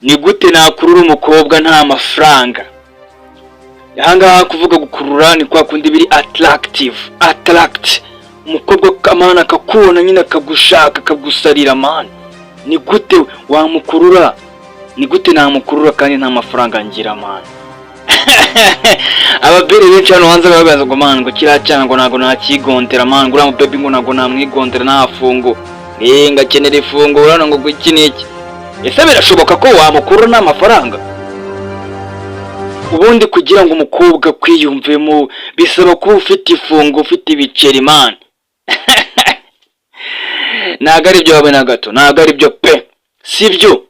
Ni gute nakurura umukobwa nta mafaranga? Ahangaha kuvuga gukurura ni kwa kundi biri attractive, attract umukobwa kamana, akakubona nyine akagushaka, akagusarira man. Ni gute wamukurura? Ni gute namukurura kandi nta mafaranga ngira, man? Ababere benshi hano hanze babaza ngo: "Man, ngo kiriya cyana ngo ntabwo nakigondera, man, ngo uriya baby ngo ntabwo namwigondera, nta fungo, ngakenera ifunguro hano, ngo iki n'iki." Ese birashoboka ko wamukurura nta mafaranga? Ubundi kugira ngo umukobwa kwiyumvemo bisaba kuba ufite ifungo, ufite ibiceri, man. Ntabwo ari byo habe na gato, ntabwo ari byo pe, sibyo,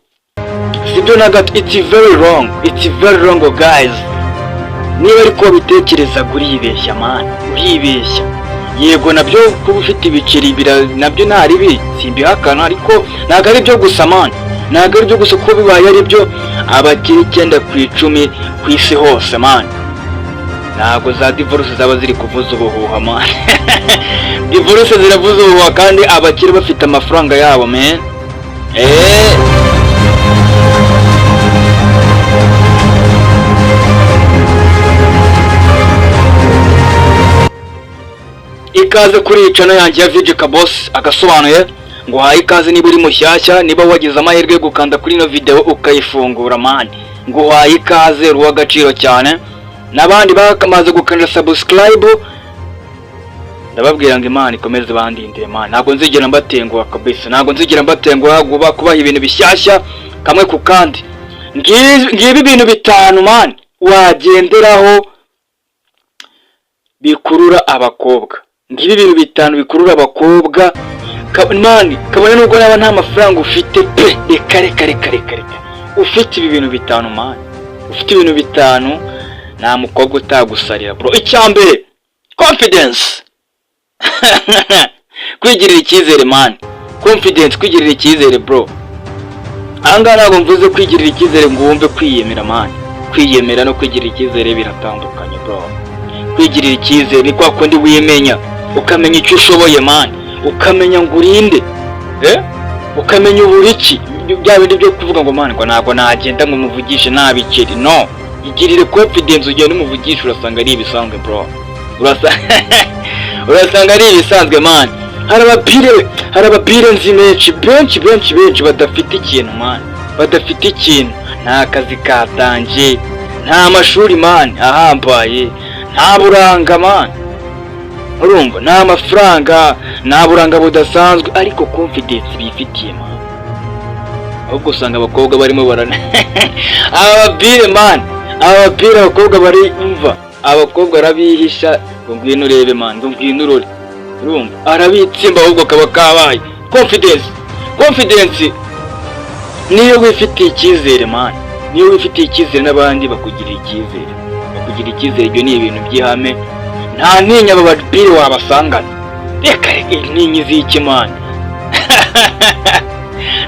sibyo na gato. It's very wrong, it's very wrong, guys. Niba ariko wabitekerezaga, uribeshya, man, uribeshya. Yego, nabyo kuba ufite ibiceri nabyo nta ribi, simbihakana, ariko ntabwo ari byo gusa, man, ntabwo ari byo gusa, kuko bibaye ari byo, abakiri 9 ku ku isi hose, man, ntabwo za divorce zaba ziri kuvuza ubuhuha, man. Divorce ziravuza ubuhuha kandi abakire bafite amafaranga yabo, man. Ikaze kuri iyi channel yanjye ya VJ Kabos agasobanuye. Ngo uhaye ikaze niba uri mushyashya, niba wagize amahirwe yo gukanda kuri ino video ukayifungura, man, ngo uhaye ikaze, uri uw'agaciro cyane. N'abandi bamaze gukanda subscribe, ndababwira ngo Imana ikomeze bandindire, man. Ntabwo nzigera mbatenguha kabisa, ntabwo nzigera mbatenguha kubaha ibintu bishyashya kamwe ku kandi. Ngibi ibintu bitanu, man, wagenderaho bikurura abakobwa. Ngibi ibintu bitanu bikurura abakobwa, man, kabone nubwo naba nta mafaranga ufite pe. Reka, reka, reka, reka, reka. Ufite ibi bintu bitanu, man, ufite ibintu bitanu, nta mukobwa utagusarira, bro. Icya mbere, confidence, kwigirira icyizere, man. Confidence, kwigirira icyizere, bro. Ahangaha ntabwo mvuze kwigirira icyizere ngo wumve kwiyemera, man. Kwiyemera no kwigirira icyizere biratandukanye, bro. Kwigirira icyizere ni kwa kundi wimenya, ukamenya icyo ushoboye, man, ukamenya ngo urinde, ukamenya uburiki. Bya bindi byo kuvuga ngo: "Man, ngo ntabwo nagenda ngo muvugishe nta biceri." No igirire confidence, ugenda umuvugisha, urasanga ari ibisanzwe, bro. Urasanga ari ibisanzwe, man. Hari abapire nzi benshi, benshi, benshi, benshi badafite ikintu, man, badafite ikintu, nta kazi katanje, nta mashuri, man, ahambaye, nta buranga, man. Urumva, nta mafaranga, nta buranga budasanzwe, ariko confidence bifitiye, man, ahubwo usanga abakobwa barimo barana aba bapire, man. Aba bapire, abakobwa bari umva, abakobwa arabihisha ngo: "Ngwino urebe, man," ngo: "Ngwino urore." Urumva, arabitsimba ahubwo kaba kabaye. Confidence, confidence niyo wifitiye icyizere, man, niyo wifitiye icyizere n'abandi bakugirira icyizere, bakugirira icyizere. Ibyo ni ibintu by'ihame. Nta ntinya aba bapire wabasangana. Reka reka, intinyi z'iki, man?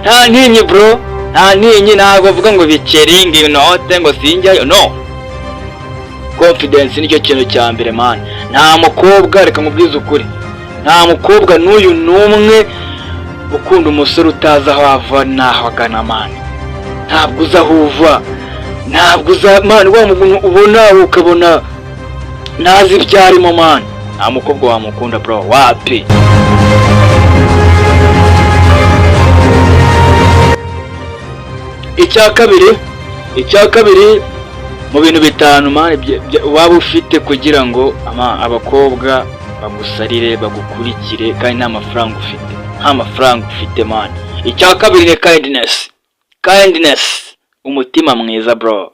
Nta ntinyi, bro, nta ntinyi. Ntabwo bavuga ngo bikeri, ngo inote, ngo sinjyayo. No confidence nicyo kintu cya mbere, man. Nta mukobwa, reka nkubwize ukuri, nta mukobwa n'uyu n'umwe ukunda umusore utazi aho ava n'aho agana, man. Ntabwo uzi aho uva, ntabwo uza, man. Wa muntu ubona ukabona ntazi ibyo arimo, man, nta mukobwa wamukunda, bro, wapi. Icya kabiri mu bintu bitanu, man, waba ufite kugira ngo abakobwa bagusarire, bagukurikire kandi nta mafaranga ufite, nta mafaranga ufite, man, icya kabiri ni kindness. Kindness, umutima mwiza, bro.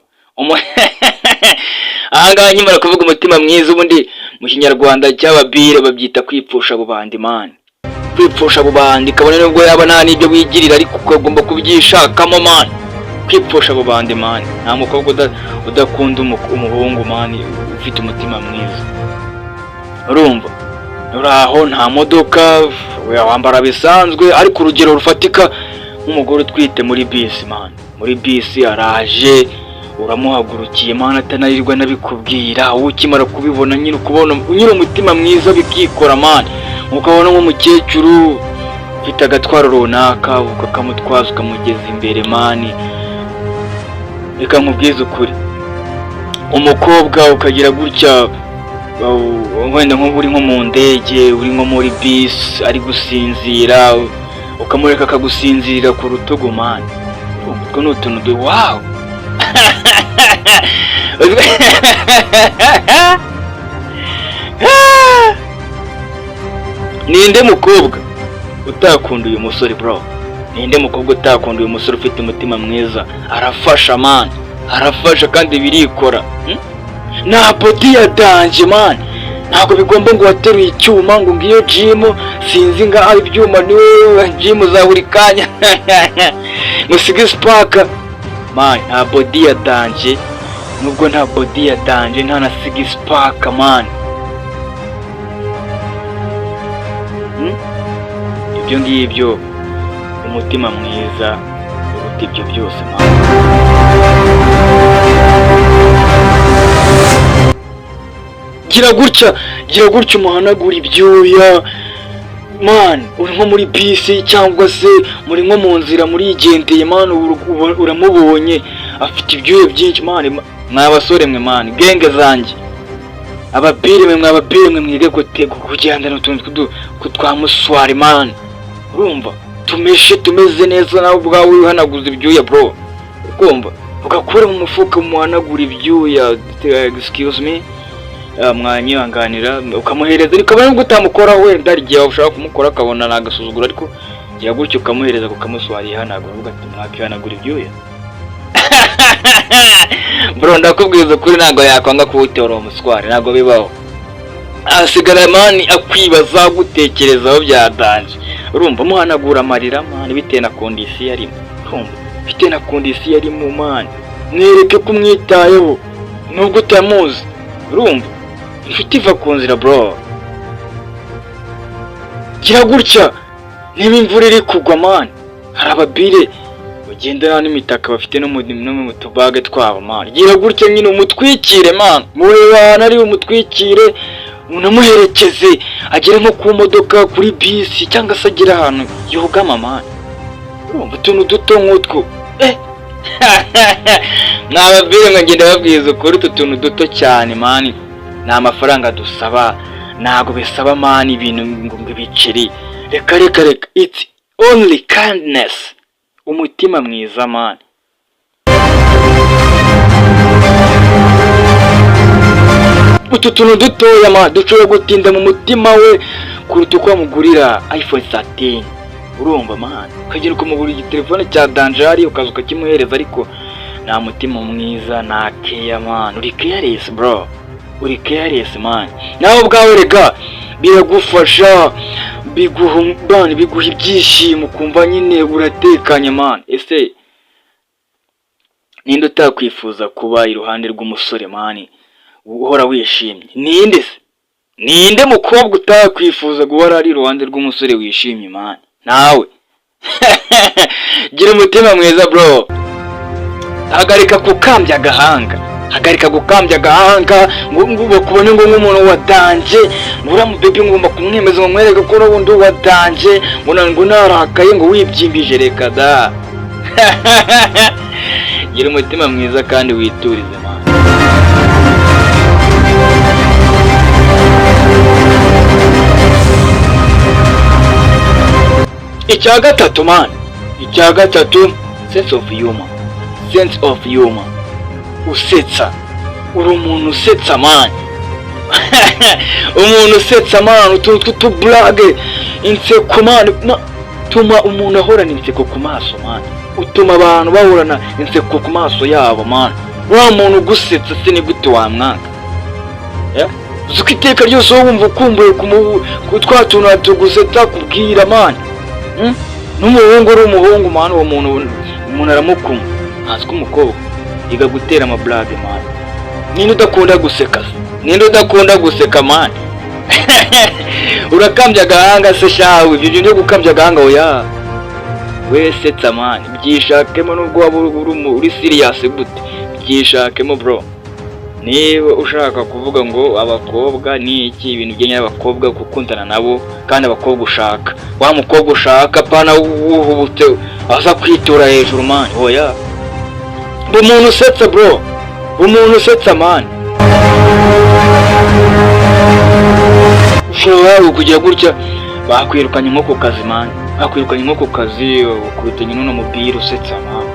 Ahangaha nkimara kuvuga umutima mwiza, ubundi mu Kinyarwanda cy'ababire babyita kwipfusha bubandi, man. Kwipfusha bubandi, kabone nubwo yaba nta n'ibyo wigirira, ariko ukagomba kubyishakamo, man. Kwipfusha bubandi, man. Nta mukobwa udakunda umuhungu, man, ufite umutima mwiza. Urumva, uraho nta modoka, wambara bisanzwe, ariko urugero rufatika nk'umugore utwite muri bisi, man, muri bisi araje, uramuhagurukiye, man, atanarirwa nabikubwira. Wowe ukimara kubibona nyine ukubona nyine umutima mwiza bikikora, man. Ukabona nk'umukecuru ufite agatwaro runaka, ukakamutwaza, ukamugeza imbere, man. Reka nkubwize ukuri, umukobwa ukagira gutya, wenda nko uri nko mu ndege, uri nko muri bisi, ari gusinzira, ukamureka akagusinzirira ku rutugu, man. Utwo ni utuntu du wow. Ninde mukobwa utakunda uyu musore, bro? Ninde mukobwa utakunda uyu musore ufite umutima mwiza? Arafasha, man, arafasha kandi birikora. Nta body ya danger, man. Ntabwo bigomba ngo wateruye icyuma, ngo ngiyo gym, sinzi ngaho ibyuma, niwe gym za buri kanya, ngo six pack, man. Nta body ya danger, nubwo nta body ya danger, nta na six pack, man. Ibyo ngibyo, umutima mwiza uruta ibyo byose, man. Gira gutya, gira gutya umuhanagura ibyuya, man. Uri nko muri bisi cyangwa se muri nko mu nzira murigendeye, man, uramubonye afite ibyuya byinshi, man. Mwa basore mwe, man, genge zanjye, abapire mwe, mwabapire mwe, mwige kugendana utuntu twa muswari, man. Urumva tumeshe, tumeze neza, nawe ubwawe wihanaguza ibyuya, bro. Ukumva ugakura mu mufuka, umuhanagura ibyuya, excuse me, mwanyihanganira, ukamuhereza, ariko nubwo utamukora, wenda hari igihe ushaka kumukora akabona ni agasuzuguro, ariko gira gutyo ukamuhereza kukamuswara yihanagura, uvuga ati: "Mwakihanagura ibyuya, bro." Ndakubwiza ukuri, ntabwo yakwanga kuwutora uwo muswari, ntabwo bibaho. Asigara, man, akwibaza, gutekerezaho bya danger. Urumva muhanagura amarira, man, bitewe na condition arimo. Urumva bitewe na condition arimo, man, mwereke ko umwitayeho nubwo utamuzi. Urumva inshuti iva ku nzira, bro. Gira gutya, niba imvura iri kugwa, man, hari ababire bagendana n'imitaka bafite no mu tubage twabo, man. Gira gutya nyine umutwikire, man, mureba ahantu ari umutwikire, unamuherekeze agere nko ku modoka, kuri bisi, cyangwa se agere ahantu yugama, man. Urumva utuntu duto nk'utwo, mwababwire ngo ngenda babwiza ukuri, utu tuntu duto cyane, man, ni amafaranga dusaba. Ntabwo bisaba, man, ibintu ngo ibiceri. Reka, reka, reka, it's only kindness, umutima mwiza, man. Utu tuntu dutoya, man, dushobora gutinda mu mutima we kuruta uko wamugurira iPhone 13. Urumva, man, ukagenda ukamugurira igitelefone cya danger, ukaza ukakimuhereza, ariko nta mutima mwiza, nta care, man. Uri careless, bro, uri careless, man. Nawe ubwawe rega biragufasha, biguha, man, biguha ibyishimo, ukumva nyine uratekanye, man. Ese ninde utakwifuza kuba iruhande rw'umusore, man, uhora wishimye? Ninde se? Ninde mukobwa utakwifuza guhora ari iruhande rw'umusore wishimye, man? Nawe gira umutima mwiza, bro. Hagarika gukambya agahanga, hagarika gukambya agahanga ngo bakubone ngo nk'umuntu wa danger, ngo uriya mubebe ngomba kumwemeza, ngo mwereke ko n'ubundi wa danger, ngo narakaye, ngo wibyimbije. Reka da, gira umutima mwiza kandi witurize, man. Icya gatatu, man, icya gatatu, sense of humor, sense of humor. Usetsa, uri umuntu usetsa, man. Umuntu usetsa, man, utuntu tw'utuburage, inseko, man, tuma umuntu ahorana inseko ku maso, man. Utuma abantu bahorana inseko ku maso yabo, man. Wa muntu ugusetsa se ni gute wamwanga? Yeah? Uzi ko iteka ryose wowe wumva ukumbuye ku twa tuntu tugusetsa kubwira, man. N'umuhungu uri umuhungu, man, uwo muntu umuntu aramukunda, ntazi ko umukobwa yiga gutera amaburage, man. Ninde udakunda guseka se? Ninde udakunda guseka, man? Urakambya agahanga se shawe? Ibyo bintu byo gukambya agahanga, oya. We setsa, man, byishakemo. Nubwo waba uri serious gute, byishakemo, bro. Niba ushaka kuvuga ngo abakobwa ni iki, ibintu bijyanye n'abakobwa, gukundana nabo, kandi abakobwa ushaka, wa mukobwa ushaka, pana wuhubutse aza kwitura hejuru, man, oya. Umuntu usetsa, bro, umuntu usetsa, man. Ushobora kugira gutya bakwirukanye nko ku kazi, man, bakwirukanye nko ku kazi, ukubitanye n'uno mupira usetsa, man,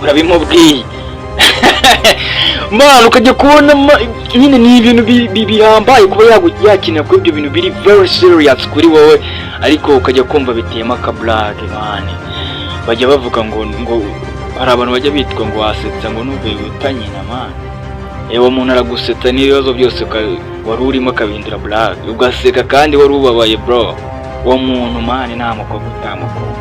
urabimubwiye, man, ukajya kubona nyine ni ibintu bihambaye kuba yakinira kuri ibyo bintu biri very serious kuri wowe, ariko ukajya kumva biteyemo akablague, man. Bajya bavuga ngo hari abantu bajya bitwa ngo wasetsa ngo nubwo wita nyina, man. Ewe, umuntu aragusetsa n'ibibazo byose wari urimo akabihindura blague, ugaseka kandi wari ubabaye, bro. Uwo muntu, man, nta mukobwa utamukunda.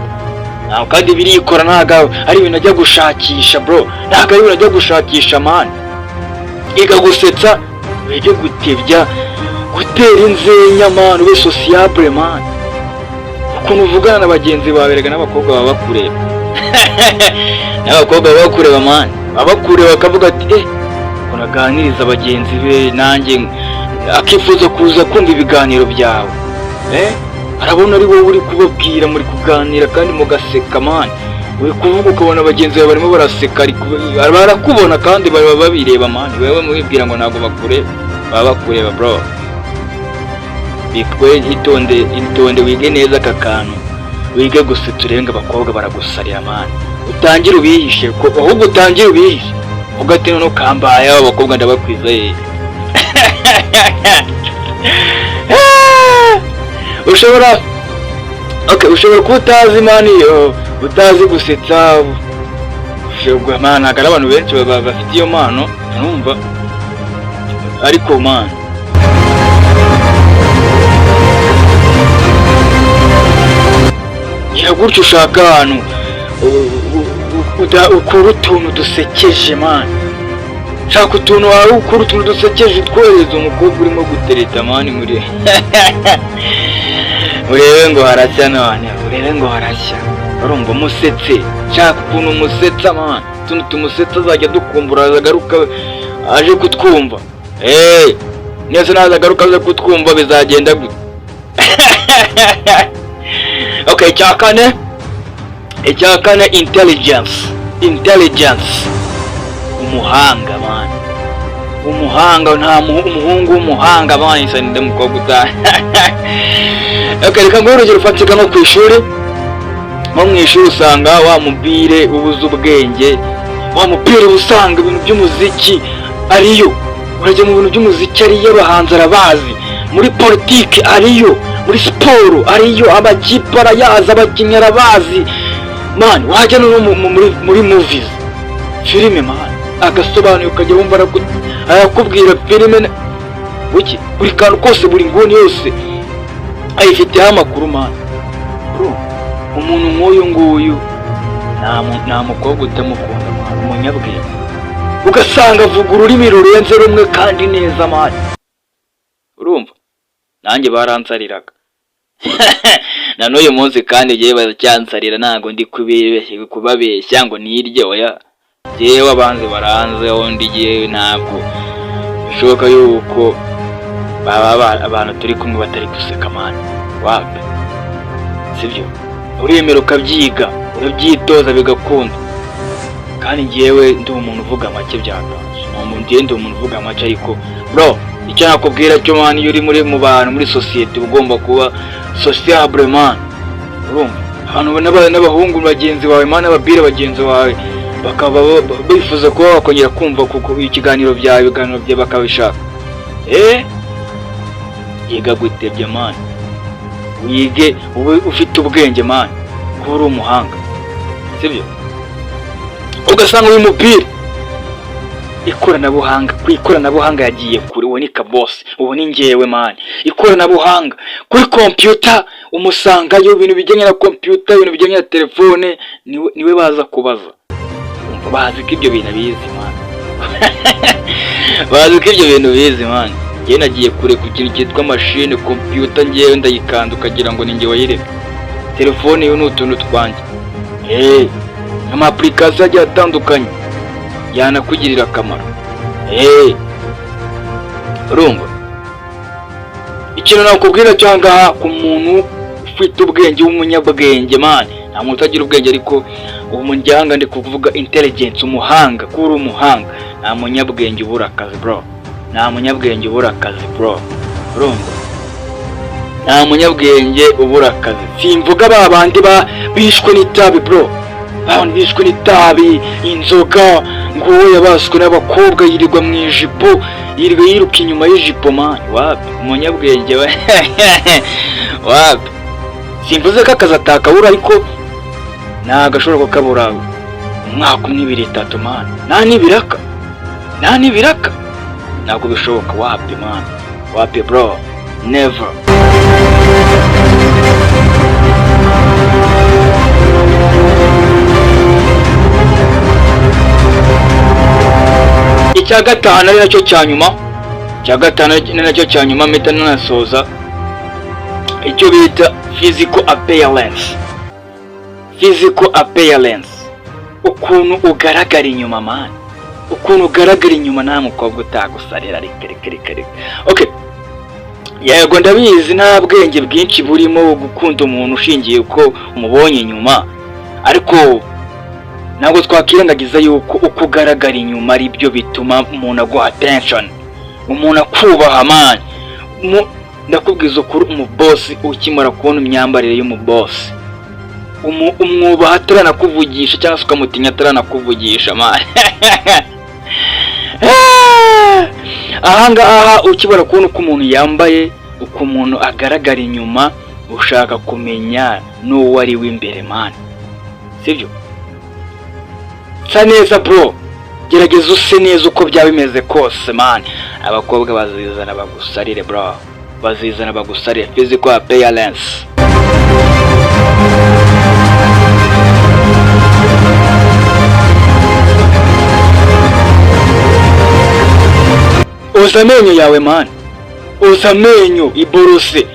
Ntabwo kandi birikora, ntabwo ari ibintu ajya gushakisha, bro, ntabwo ari ibintu ajya gushakisha, man. Iga gusetsa, wige gutebya, gutera inzenya, man, ube sociable, man. Ukuntu uvugana na bagenzi bawe, erega n'abakobwa baba bakureba, n'abakobwa baba bakureba, man, baba bakureba bakavuga ati: "Eh, ukuntu aganiriza bagenzi be, nanjye," akifuza kuza kumva ibiganiro byawe. Eh, arabona ari wowe uri kubabwira, muri kuganira kandi mugaseka, man. Uri kuvuga ukabona bagenzi bawe barimo baraseka, barakubona kandi baba babireba, man. Wewe mubibwira ngo ntabwo bakureba, baba bakureba, bro. Bitwe itonde, itonde, wige neza aka kantu, wige gusetsa, urebe ngo abakobwa baragusarira, man. Utangire ubihishe ko, ahubwo utangire ubihishe uvuga ati: "Noneho kambaye aba bakobwa ndabakwiza." Ye, ushobora, okay, ushobora kuba utazi, man, utazi gusetsa, man. Ntabwo ari abantu benshi bafite iyo mpano, urumva? Ariko, man, gira gutyo ushaka ahantu ukura utuntu dusekeje, man. Shaka utuntu wawe, ukura utuntu dusekeje, utwohereza umukobwa urimo gutereta, man. Muri urebe ngo harashya none, urebe ngo harashya. Urumva musetse, shaka ukuntu umusetsa, man, utuntu tumusetsa azajya dukumbura, azagaruka aje kutwumva. Eee, nese naza agaruka aje kutwumva bizagenda gute? Okay, icya kane, icya kane, intelligence, intelligence, umuhanga, man, umuhanga. Nta umuhungu w'umuhanga, man, isa ninde mukobwa utaha? Okay, reka nguhe urugero ufatika. Nko ku ishuri, nko mu ishuri usanga wa mubire ubuze ubwenge, wa mupira uba usanga ibintu by'umuziki ariyo, urajya mu bintu by'umuziki ariyo, abahanzi arabazi, muri politiki ariyo, muri siporo ariyo, amakipe arayazi, abakinnyi arabazi, man. Wajya no muri movies, filime, man, agasobanuye, ukajya wumva arakubwira filime buki, buri kantu kose, buri nguni yose ayifiteho amakuru, man. Bro, umuntu nk'uyu nguyu nta mukobwa utamukunda, man. Umunyabwenge, ugasanga avuga ururimi rurenze rumwe kandi neza, man. Urumva nanjye baransariraga na n'uyu munsi, kandi igihe baracyansarira. Ntabwo ndi kubabeshya ngo nirye, oya. Jyewe abanzi baranze aho ndi, jyewe ntabwo bishoboka yuko baba abantu turi kumwe batari guseka, man, wapi, sibyo? Uremera ukabyiga, urabyitoza bigakunda. Kandi njyewe ndi umuntu uvuga make byatanje, ni umuntu, njyewe ndi umuntu uvuga make. Ariko bro, icyo nakubwira cyo, man, iyo uri muri mu bantu, muri sosiyete, uba ugomba kuba sociable, man. Urumva abantu n'abahungu bagenzi bawe, man, n'ababire bagenzi bawe bakaba bifuza kuba bakongera kumva kuko ikiganiro byawe, ibiganiro byawe bakabishaka. Eh, yiga gutebya, man, wige ube ufite ubwenge, man, kuba uri umuhanga, sibyo? Ugasanga uyu mupira ikoranabuhanga, ku ikoranabuhanga yagiye kure. Uwo ni kabosi, uwo ni njyewe, man. Ikoranabuhanga kuri kompiyuta umusangayo, ibintu bijyanye na kompiyuta, ibintu bijyanye na telefone, niwe baza kubaza. Umva, bazi ko ibyo bintu abizi, man, bazi ko ibyo bintu bizi, man. Njyewe nagiye kure ku kintu cyitwa mashine, kompiyuta, njyewe ndayikanda ukagira ngo ni njye wayiremye. Telefone yo ni utuntu twanjye. Ama application agiye atandukanye yanakugirira akamaro. Urumva ikintu nakubwira cyangwa ku muntu ufite ubwenge w'umunyabwenge, man, nta Nta muntu utagira ubwenge, ariko umunyanga ndi kuvuga intelligence, umuhanga, kuba uri umuhanga. Nta munyabwenge ubura akazi, bro. Nta munyabwenge ubura akazi, bro. Urumva, nta munyabwenge ubura akazi. Simvuga ba bandi ba bishwe n'itabi, bro, ba bandi bishwe n'itabi, inzoga, ngo uwo yabaswe n'abakobwa, yirirwa mu ijipo, yirirwa yiruka inyuma y'ijipo, man. Wapi, umunyabwenge we wapi. Simvuze ko akazi atakabura, ariko ntabwo ashobora kukabura umwaka umwe, 2, 3, man. Nta n'ibiraka, nta n'ibiraka, ntabwo bishoboka. Wapi, man, wapi, bro, never. Icya gatanu ari nacyo cya nyuma, icya gatanu ari nacyo cya nyuma, mpita nanasoza, icyo bita physical appearance. Physical appearance, ukuntu ugaragara inyuma, man, ukuntu ugaragara inyuma. Nta mukobwa utagusarira. Reka, reka, reka, reka. Okay, yego, ndabizi, nta bwenge bwinshi burimo gukunda umuntu ushingiye uko umubonye inyuma, ariko ntabwo twakwirengagiza yuko uko ugaragara inyuma ari byo bituma umuntu aguha attention, umuntu akubaha, man. Ndakubwiza ukuri, umubosi ukimara kubona imyambarire y'umubosi, umwubaha ataranakuvugisha, cyangwa se ukamutinya ataranakuvugisha, man. Ahangaha ukibara kubona uko umuntu yambaye, uko umuntu agaragara inyuma, ushaka kumenya n'uwo ari we imbere, man, sibyo? Sa neza, bro, gerageza use neza uko byaba bimeze kose, man. Abakobwa bazizana bagusarire, bro, bazizana bagusarire. Physical appearance. Oza amenyo yawe, man, oza amenyo, iborose.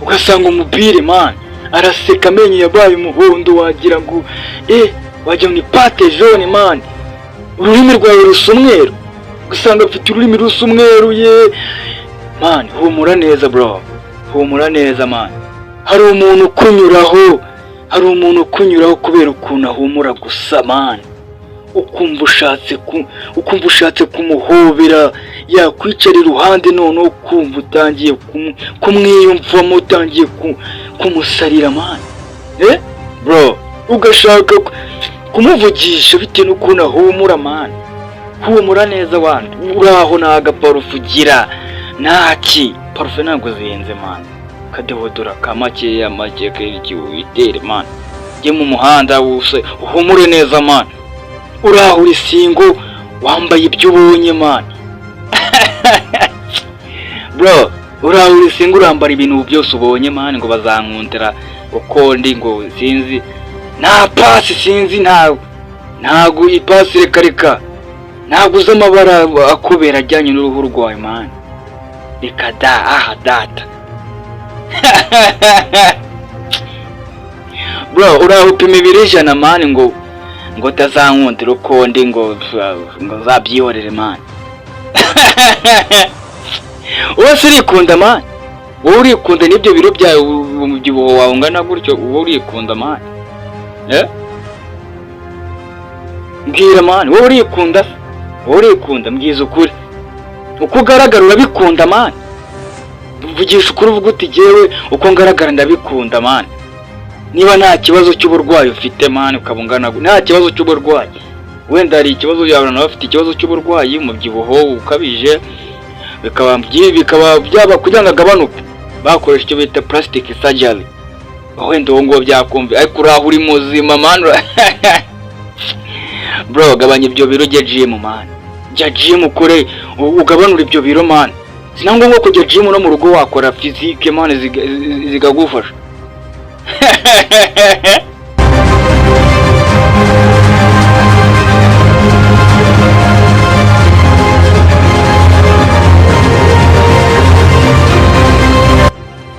Ugasanga umupire, man, araseka, amenyo yabaye umuhondo, wagira ngo wagira ngo ni pâte jaune, man. Ururimi rwawe rusa umweru, ugasanga afite ururimi rusa umweru ye, man. Humura neza, bro, humura neza, man. Hari umuntu ukunyuraho, hari umuntu ukunyuraho kubera ukuntu ahumura gusa, man, ukumva ushatse kumuhobera, yakwicara iruhande noneho ukumva utangiye kumwiyumvamo, utangiye kumusarira, man. Bro, ugashaka kumuvugisha bitewe n'ukuntu ahumura, man. Humura neza wana. Uraho, nta gaparufe ugira, ntaki parufe, ntabwo zihenze, man. Kadeodorant ka makeya make kenshi witere, man, ujye mu muhanda wuse uhumure neza, man. Uraho uri single, wambaye ibyo ubonye, man. Bro, uraho uri single, urambara ibintu byose ubonye, man, ngo bazankundira uko ndi, ngo sinzi, nta pasi, sinzi, ntago ipasi, reka reka, ntabwo uzi amabara akubera ajyanye n'uruhu rwawe, man. Reka da, aha data. Bro, uraho upima ibiro 100, man, ngo utazankundira uko ndi, ngo zabyihorere, man. Wowe se urikunda, man? Wowe urikunda n'ibyo biro byawe, umubyibuho wawe ungana gutyo? Wowe urikunda, man? Mbwira, man, wowe urikunda se? Wowe urikunda? Mbwiza ukuri, uko ugaragara urabikunda, man? Vugisha ukuri, uvuga uti: "Jyewe uko ngaragara ndabikunda, man." Niba nta kibazo cy'uburwayi ufite, man, ukaba ungana nta kibazo cy'uburwayi, wenda hari ikibazo, abantu bafite ikibazo cy'uburwayi, umubyibuho ukabije, bikaba byaba kugira ngo agabanuke bakoresha icyo bita plastic surgery, wenda uwo nguwo byakumva. Ariko uraho uri muzima, man. Bro, gabanya ibyo biro, ujye gym, man, jya gym ukore ugabanure ibyo biro, man. Si na ngombwa kujya gym, no mu rugo wakora physique, man, zikagufasha.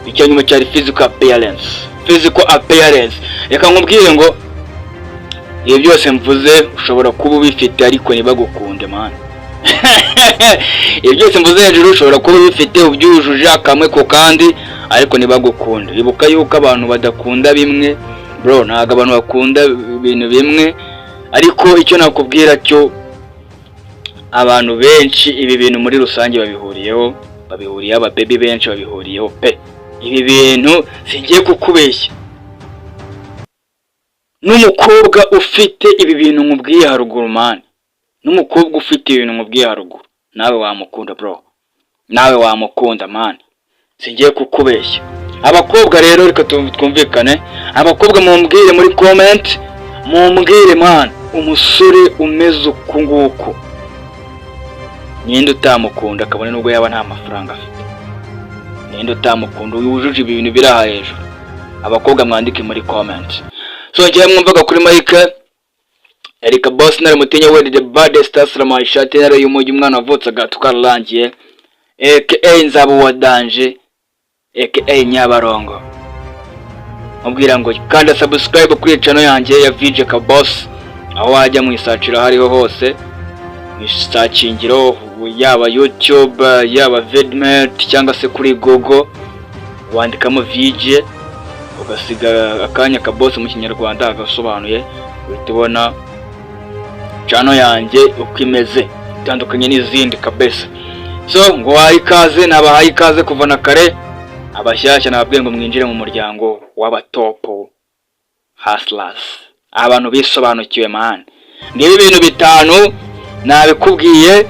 Icya nyuma cyari physical appearance. Physical appearance, reka nkubwire ngo ibi byose mvuze ushobora kuba ubifite ariko ntibagukunde, man. Ibi byose mvuze hejuru ushobora kuba ubifite, ubyujuje akamwe ku kandi, ariko ntibagukunde. Ibuka yuko abantu badakunda bimwe. Bro, bro, ntabwo abantu bakunda ibintu bimwe. Ariko icyo nakubwira cyo, abantu benshi ibi bintu muri rusange babihuriyeho, babihuriyeho, ababebi benshi babihuriyeho pe. Ibi bintu singiye kukubeshya, n'umukobwa ufite ibi bintu nkubwiye haruguru, man, n'umukobwa ufite ibintu nkubwiye haruguru, nawe wamukunda bro, nawe wamukunda man, singiye kukubeshya. Abakobwa rero, reka twumvikane. Abakobwa mumbwire muri comment, mumbwire man, umusore umeze uku nguku ninde utamukunda, kabone nubwo yaba nta mafaranga afite? Ninde utamukunda wujuje ibi bintu biri aha hejuru? Abakobwa mwandike muri comment. So ngewe mwumvaga kuri mike, Erika Boss, ntare mutinya we, the baddest asalama, ishati ntare y'umujyi, umwana wavutse agatuka ararangiye, aka Nzabo wa Danje, aka Nyabarongo. Mubwira ngo kanda subscribe kuri channel yanjye ya VJ Kaboss, aho wajya mu isaciro hariho hose, mu isakingiro, yaba YouTube, yaba Vidmate, cyangwa se kuri Google wandikamo VJ, ugasiga akanya Kaboss mu Kinyarwanda agasobanuye, uhita ubona channel yanjye uko imeze, itandukanye n'izindi kabisa. So ngo wahaye ikaze, nabahaye ikaze kuva na kare. Abashyashya nababwiye ngo mwinjire mu muryango w'aba top hustlers, abantu bisobanukiwe man. Ngibi ibintu bitanu nabikubwiye,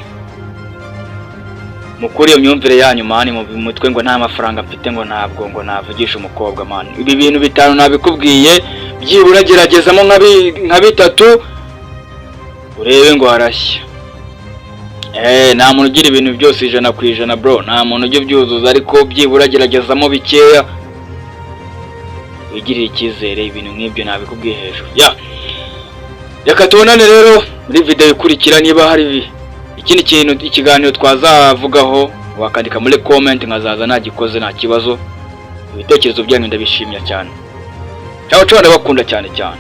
mukuri iyo myumvire yanyu man mu mutwe ngo nta mafaranga mfite, ngo ntabwo ngo navugisha umukobwa man. Ibi bintu bitanu nabikubwiye, byibura geragezamo nka bitatu urebe ngo harashya. Nta muntu ugira ibintu byose 100% bro, nta muntu ujya ubyuzuza, ariko byibura geragezamo bikeya wigirire icyizere. Ibintu nk'ibyo nabikubwiye hejuru ya. Reka tubonane rero muri video ikurikira. Niba hari ikindi kintu, ikiganiro twazavugaho, wakandika muri comment nkazaza nagikoze, nta kibazo. Ibitekerezo byanyu ndabishimira cyane. Ciao ciao, ndabakunda cyane cyane.